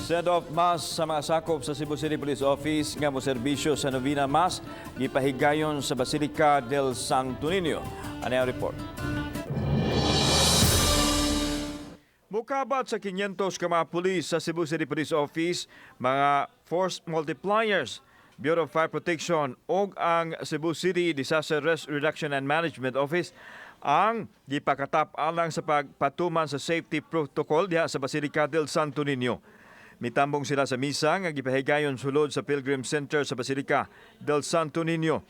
Send-off mass sa mga sakop sa Cebu City Police Office nga moserbisyo sa Novena Mass gipahigayon sa Basilica del Santo Niño. Ano ang report? Mukabat sa 500 ka mga pulis sa Cebu City Police Office, mga force multipliers, Bureau of Fire Protection ug ang Cebu City Disaster Risk Reduction and Management Office ang gipakatap alang sa pagpatuman sa safety protocol diha sa Basilica del Santo Niño. Mitambong sila sa misa nga gipahigayon sulod sa Pilgrim Center sa Basilica del Santo Niño.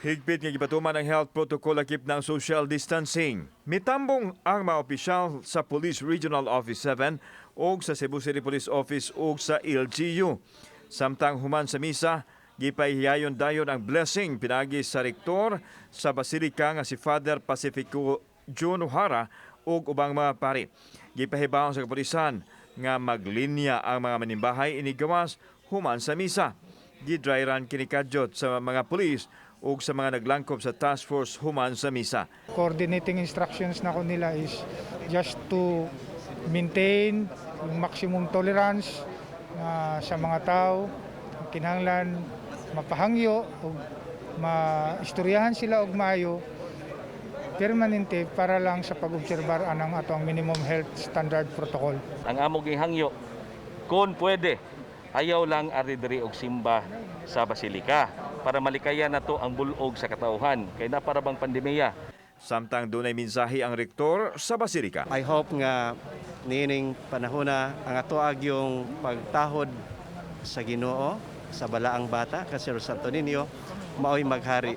Higpit nga gipatuman ang health protocol lakip ng social distancing. Mitambong ang mga opisyal sa Police Regional Office 7 ug sa Cebu City Police Office ug sa LGU. Samtang human sa misa, gipahigayon dayon ang blessing pinagi sa rektor sa Basilica nga si Father Pacifico John O'Hara ug ubang mga pari. Gipahibaw sa kapulisan nga maglinya ang mga manimbahay inigawas human sa misa. Gi-dry run kini kadyot sa mga pulis ug sa mga naglangkob sa task force human sa misa. Coordinating instructions nako nila is just to maintain yung maximum tolerance na sa mga tao. Kinahanglan mapahangyo o maistoryahan sila og maayo permanente para lang sa pag-obserbar anang atong minimum health standard protocol. Ang among gihangyo, kung pwede, ayaw lang ari diri og simba sa basilika para malikayan nato ang bulog sa katawhan kay na para bang pandemya. Samtang dunay mensahe ang rektor sa Basilika. I hope nga niining panahona ang atoa gyung pagtahod sa Ginoo sa balaang bata kasi Santo Niño maoy maghari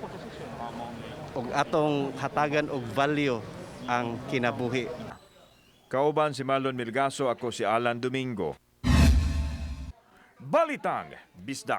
ug atong hatagan og value ang kinabuhi. Kauban si Marlon Milgaso, ako si Alan Domingo. Balitang Bisdak.